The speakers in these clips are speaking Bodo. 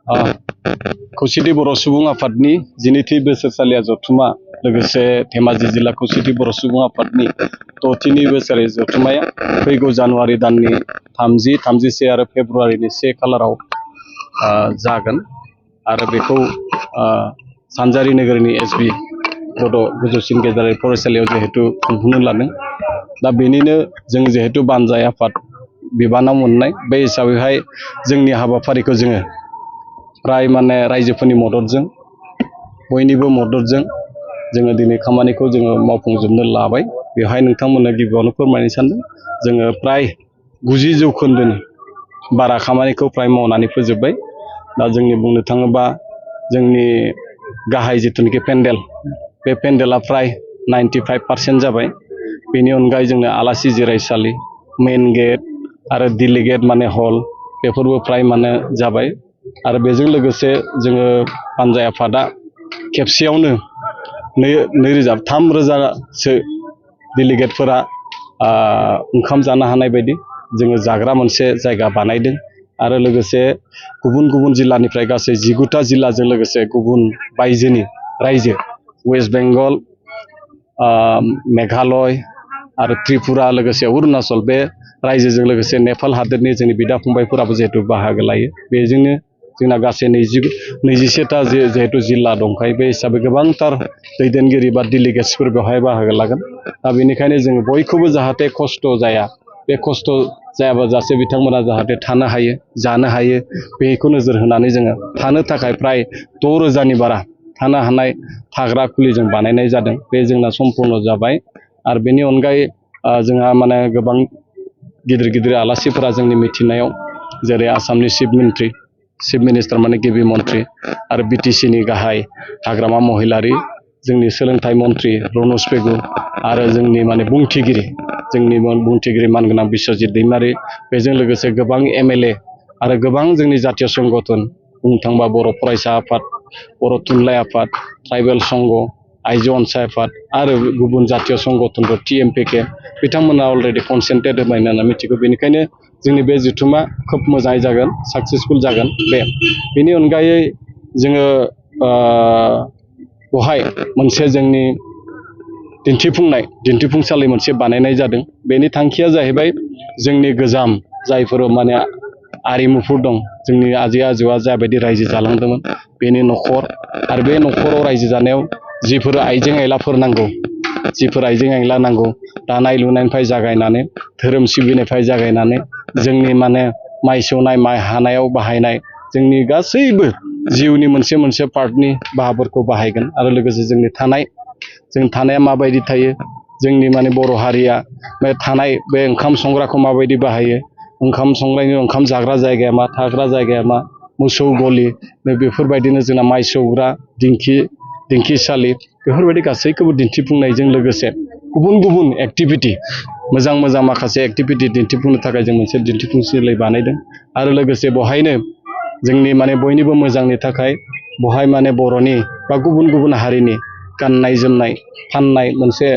खौसेथि बर' सुबुं आफादनि 12थि बोसोरसालिया जथुमा लोगोसे धेमाजि जिल्ला खौसेथि बर' सुबुं आफादनि 6थि बोसोरारि जथुमाया फैगौ जानुवारि दाननि 30, 31 आरो फेब्रुवारिनि 1 खालाराव जागोन आरो बेखौ सानजारि नोगोरनि एसबि बड' गोजौसिन गेजेरारि फरायसालियाव जिहेतु खुंफुंनो लादों। दा बेनिनो जों जिहेतु बानजाय आफाद बिबानाव मोननाय बे हिसाबैहाय जोंनि हाबाफारिखौ जोङो प्राय माने रायजोफोरनि मददजों बयनिबो मददजों जोङो दिनै खामानिखौ जोङो मावफुंजोबनो लाबाय। बेवहाय नोंथांमोननो गिबियावनो फोरमायनो सानदों जोङो प्राय 90% बारा खामानिखौ प्राय मावनानै फोजोबबाय। दा जोंनि बुंनो थाङोबा जोंनि गाहाय जिथुनिखि पेन्डेल बे पेन्डेला प्राय 95% जाबाय। बेनि अनगायै जोंनो आलासि जिरायसालि, मेन गेट आरो डेलिगेट माने हल बेफोरबो प्राय माने जाबाय। आरो बेजों लोगोसे जोङो बानजाय आफादा खेबसेयावनो 3,000सो डेलिगेटफोरा ओंखाम जानो हानाय बायदि जोङो जाग्रा मोनसे जायगा बानायदों। आरो लोगोसे गुबुन गुबुन जिल्लानिफ्राय गासै 19टा जिल्लाजों लोगोसे गुबुन बायजोनि रायजो वेस्ट बेंगल, मेघालय आरो त्रिपुरा लोगोसे अरुणाचल बे रायजोजों लोगोसे नेपाल हादोरनि जोंनि बिदा फंबायफोराबो जिहेतु बाहागो लायो। बेजोंनो जोंना गासै 21टा जिहेतु जिल्ला दंखायो। बे हिसाबै गोबांथार दैदेनगिरि बा डेलिगेट्सफोर बेवहाय बाहागो लागोन। दा बेनिखायनो जोङो बयखौबो जाहाथे खस्थ' जाया, बे खस्थ' जायाबाजासे बिथांमोना जाहाथे थानो हायो, जानो हायो, बेखौ नोजोर होनानै जोङो थानो थाखाय प्राय 6,000नि बारा थानो हानाय थाग्रा खुलि जों बानायनाय जादों। बे जोंना सम्पूर्ण जाबाय। आरो बेनि अनगायै जोंहा माने गोबां गिदिर गिदिर आलासिफोरा जोंनि मिथिनायाव जेरै आसामनि चिफ मिनिस्टार माने गिबि मन्त्रि आरो बिटिसिनि गाहाय हाग्रामा महिलारि, जोंनि सोलोंथाइ मन्त्रि रनज पेगु आरो जोंनि माने बुंथिगिरि मानगोनां बिस्वजित दैमारि, बेजों लोगोसे गोबां MLA आरो गोबां जोंनि जातीय संगठन बुंनो थांबा बर' फरायसा आफाद, बर' थुनलाइ आफाद, ट्राइबेल संघ, आइजो अनसाय आफाद आरो गुबुन जातीय संगठनफोर TMPK बिथांमोना अलरेडि कनसेन्ट्रेट होबाय होनना मिथिगौ। बेनिखायनो जोंनि बे जथुमा खोब मोजाङै जागोन, साक्सेसफुल जागोन। बेनि अनगायै जोङो बेवहाय मोनसे जोंनि दिन्थिफुंसालि मोनसे बानायनाय जादों। बेनि थांखिया जाहैबाय जोंनि गोजाम जायफोर माने आरिमुफोर दं, जोंनि आजै आजौआ जाबायदि रायजो जालांदोंमोन बेनि न'खर आरो बे न'खराव रायजो जानायाव जिफोर आइजें आइला नांगौ दानाय लुनायनिफ्राय जागायनानै धोरोम सिबिनायनिफ्राय जागायनानै जोंनि माने माइ सौनाय, माइ हानायाव बाहायनाय जोंनि गासैबो जिउनि मोनसे पार्टनि बाहागोफोरखौ बाहायगोन। आरो लोगोसे जों थानाया माबायदि थायो, जोंनि माने बर' हारिया बे थानाय बे ओंखाम संग्राखौ माबायदि बाहायो, ओंखाम संनायनि ओंखाम जाग्रा जायगाया मा, थाग्रा जायगाया मा, मोसौ गलि, बेफोरबायदिनो जोंना माइ सौग्रा दिंखिसालि बेफोरबायदि गासैखौबो दिन्थिफुंनायजों लोगोसे गुबुन गुबुन एक्टिभिटि मोजां माखासे एक्टिभिटि दिन्थिफुंनो थाखाय जों मोनसे दिन्थिफुंसालि बानायदों। आरो लोगोसे बेवहायनो जोंनि माने बयनिबो मोजांनि थाखाय बेवहाय माने बर'नि बा गुबुन हारिनि गाननाय जोमनाय फाननाय मोनसे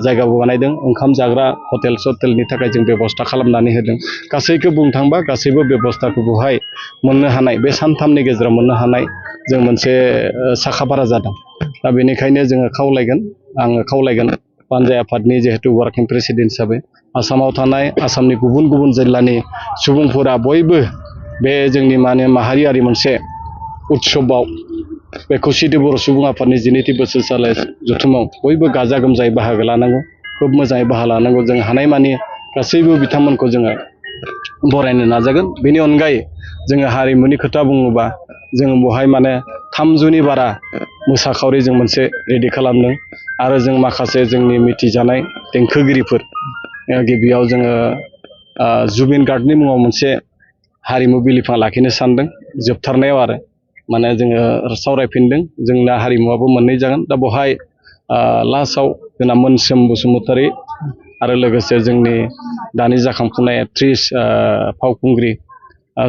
जायगाबो बानायदों। ओंखाम जाग्रा हटेलनि थाखाय जों बेबस्था खालामनानै होदों। गासैखौ बुंनो थांबा गासैबो बेबस्थाखौ बेवहाय मोननो हानाय, बे सानथामनि गेजेराव मोननो हानाय जों मोनसे साखाफारा जादों। दा बेनिखायनो आङो खावलायगोन बानजाय आफादनि जिहेतु वार्किं प्रेसिडेन्ट हिसाबै आसामाव थानाय आसामनि गुबुन जिल्लानि सुबुंफोरा बयबो बे जोंनि माने माहारियारि मोनसे उत्सबआव बे खौसेथि बर' सुबुं आफादनि 12थि बोसोरसालि जथुमाव बयबो गाजा गोमजायै बाहागो लानांगौ, खोब मोजाङै बाहागो लानांगौ। जों हानायमानि गासैबो बिथांमोनखौ जोङो बरायनो नाजागोन। बेनि अनगायै जोङो हारिमुनि खोथा बुङोबा जोङो बेवहाय माने 300नि बारा मोसाखावरि जों मोनसे रेडि खालामदों। आरो जों माखासे जोंनि मिथिजानाय देंखोगिरिफोर, गिबियाव जोङो जुबिन गार्गनि मुङाव मोनसे हारिमु बिलिफां लाखिनो सानदों। जोबथारनायाव आरो माने जोङो सावरायफिनदों, जोंना हारिमुवाबो मोननै जागोन। दा बेवहाय लास्टआव जोंना मोनसोम बसुमतारी आरो लोगोसे जोंनि दानि जाखांफुनाय एक्ट्रिस फावखुंग्रि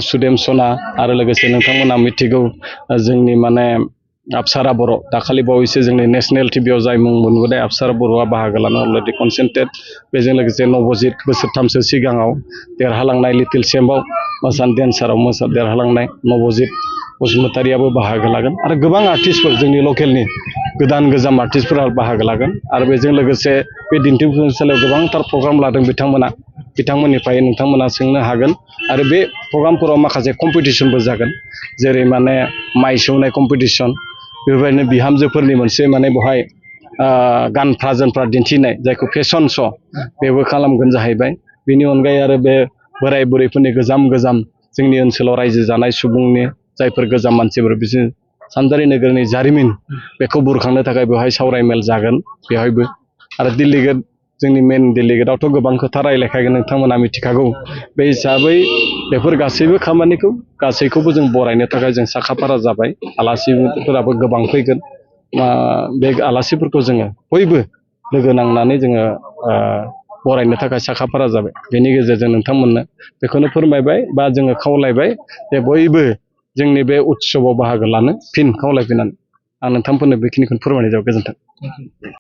सुदेम सना आरो लोगोसे नोंथांमोना मिथिगौ जोंनि माने अपसारा बर', दाखालि बावैसो जोंनि नेसनेल टिभियाव जाय मुं मोनबोनाय अपसारा बर'आ बाहागो लाना अलरेडि कनसेन्ट्रेट। बेजों लोगोसे नबजित बोसोरथामसो सिगाङाव देरहालांनाय लिटिल चेम्पआव मोसानो डेन्साराव देरहालांनाय नबजित बसुमतारियाबो बाहागो लागोन आरो गोबां आर्टिस्टफोर जोंनि लकेलनि गोदान गोजाम आर्टिस्टफोरा बाहागो लागोन आरो बेजों लोगोसे बे दिन्थिफुंसालियाव गोबांथार प्रग्राम लादों बिथांमोननिफ्राय नोंथांमोना सोंनो हागोन आरो बे प्रग्रामफोराव माखासे कम्पिटिसनबो जागोन जेरै माने माइ सौनाय कम्पिटिसन बेबायदिनो बिहामजोफोरनि मोनसे माने बेवहाय गानफ्रा जोमफ्रा दिन्थिनाय जायखौ फेशन श' बेबो खालामगोन जाहैबाय बेनि अनगायै आरो बे बोराय बुरैफोरनि गोजाम जोंनि ओनसोलाव रायजो जानाय सुबुंनि जायफोर गोजाम मानसिफोर बिसोर सानजारि नोगोरनि जारिमिन बेखौ बुरखांनो थाखाय बेवहाय सावराय मेल जागोन बेवहायबो आरो डेलिगेट जोंनि मेन डेलिगेटआवथ' गोबां खोथा रायज्लायखागोन नोंथांमोना मिथिखागौ बे हिसाबै बेफोर गासैखौबो जों बरायनो थाखाय जों साखाफारा जाबाय आलासिफोराबो गोबां फैगोन बे आलासिफोरखौ जोङो बयबो लोगो नांनानै जोङो बरायनो थाखाय साखाफारा जाबाय बेनि गेजेरजों नोंथांमोननो बेखौनो फोरमायबाय बा जोङो खावलायबाय जे बयबो जोंनि बे उत्सबआव बाहागो लानो फिन खावलायफैनानै आं नोंथांफोरनो बेखिनिखौनो फोरमायनाय जाबाय गोजोन्थों।